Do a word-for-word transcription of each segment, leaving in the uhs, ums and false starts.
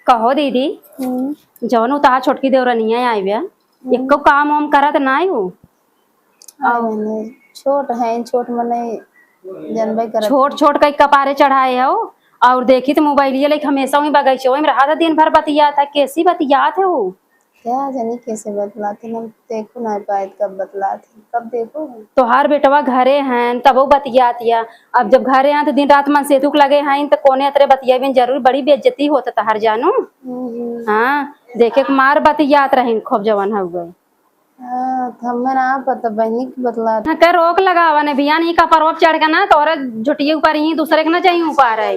कहो दीदी, हम्म। जवन उ तहार छोटकी देवरनिया आई बा, हम्म। एको काम वाम करत नाई उ। अरे और बहनी, छोट है, छोट मने जनबे करत छोट है। छोट कई कपारे चढ़ाए हो, और देखी तो मोबाइलिया लेके हमेशा वही बगीचे में रहा था, दिन भर बतियात है। कैसी बतियात है वो? क्या जानी कैसे बतलाती, हम देखो ना पाए कब बतलाती, कब देखो। तोहार बेटवा घरे हैं तब वो बतियातिया, अब जब घरे हैं तो दिन रात मन सेतुक लगे हैं तो कोने अतरे बतियाबिन, जरूर बड़ी बेइज्जती होत तहार जानू। हम्म। हाँ, देखे के मार बतियात रहीन खूब जवन हो गए। हाँ, तो हमें ना पता बहनी की बतलात। हाँ, के रोक लगावा ने बियान ई कपरवा पे चढ़ के ना तोहरे झुटिये ऊपर ही दूसरे के ना जाई ऊपर है।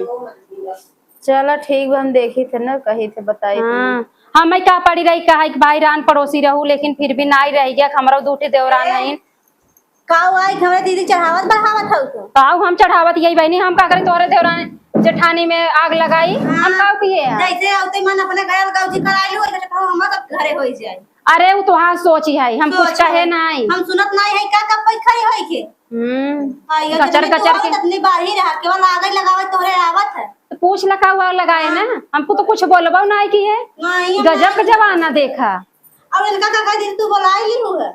चला ठीक बा, हम देखी थे ना, कही थे, बताई थे। हाँ, हमें का पड़ी रही, कहा कि भाई रान पड़ोसी रहू, लेकिन फिर भी नाई रह गया, हमरा दू ठे देवरान ए, हईन। काऊ आई, हमरे दीदी चढ़ावत बढ़ावत हऊ तो। काऊ हम चढ़ावत यही बहनी, हम का करी तोहरे देवरान जेठानी में आग लगाई, हम हाँ, काऊ किए हैं? जैसे आउते मन अपने घर गौजी कराई लो, वैसे कहू हम सब घरे होई जाए। अरे, उ तोहार सोच ही है, हम कुछ सोच कहे है। नाई। हम सुनत नाई है, का कब पे खड़ी होई के? हम्म, हाँ, ये गचर जतनी गचर बोलत के। इतनी बाहरी रहा, केवल आगे लगावे तोहरे आवत है। तो पूछ लका हुआ लगाए ना, हाँ। हमको तो कुछ बोलबो नाई की है। नहीं, हम गजब का नहीं। जमाना देखा। और इनका का कह दिन तू बोलाई ली हुआ?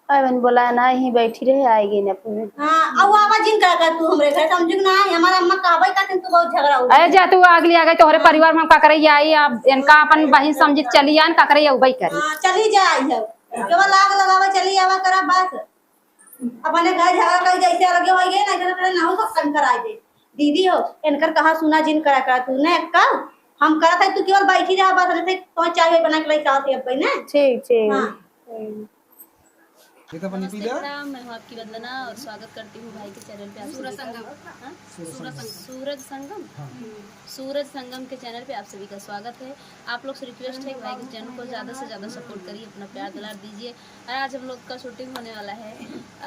अरे, मैंने बोला ना, यहीं बैठी रहे, आएगी ना अपने। हाँ, अब आवा जिन का, का तू हमरे घर समझू ना, हमारा अम्मा कहबे का दिन तू बहुत झगड़ा हो अरे गया। जा तू अगली आ गई तोहरे हाँ। परिवार में हम का करे आई, अब इनका अपन बहिन समझी चली आन का करे अउबे करे। हाँ, चली जा आई है। केवल आग लगावे चली आवा करा बस। अपने घर झगड़ा कर जैसे अलगे हो गए ना, इधर खड़े ना हो सब संग कराई दे। दीदी हो, इनकर कहा सुना जिन करा करा तू ने कल हम करत है, तू केवल बैठी रहा बस, नहीं तो चाय वाय बना के लेके आवत है अब ना। ठीक, ठीक। हाँ। ठीक। ये तो पानी पी नमस्ते, ले। प्रणाम, मैं हूँ आपकी वंदना और स्वागत करती हूँ भाई के चैनल पे आप सभी का। सूरज संगम। हाँ? सूरज संगम। सूरज संगम? हाँ। हम्म। सूरज संगम के चैनल पे आप सभी का स्वागत है। आप लोग से रिक्वेस्ट है कि भाई के चैनल को ज़्यादा से ज़्यादा सपोर्ट करिए, अपना प्यार दुलार दीजिए। और आज हम लोग का शूटिंग होने वाला है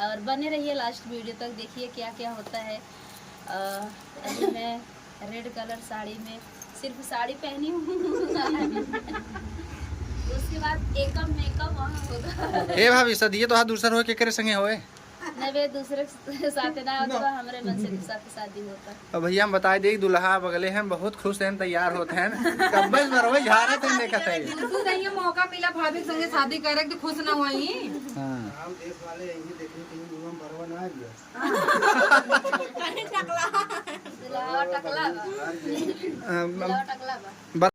और बने रहिए लास्ट वीडियो तक, देखिए क्या क्या होता है। अ, अभी मैं रेड कलर साड़ी में, सिर्फ साड़ी पहनी हूँ। उसके बाद एकअप मेकअप वहाँ होगा। ए भाभी, सदिये तोहार दूसर होए, केकरे संगे होए? नहीं, वे दूसरे के साथ ना होता, हमरे मन से दूसरा के शादी होता। अब भैया हम बताई देई, दुल्हा बगले हैं, बहुत खुश हैं, तैयार होत हैं। कब्बे से बरवे झारत हैं, देखत है। उनको कहिए मौका मिला भाभी के संगे शादी करे के, खुश ना हुई। हाँ। हम देश वाले यही देखने के लिए दुल्हन बरवा ना आ गया। टकला। दुल्हा टकला बा। अम, दुल्हा टकला बा।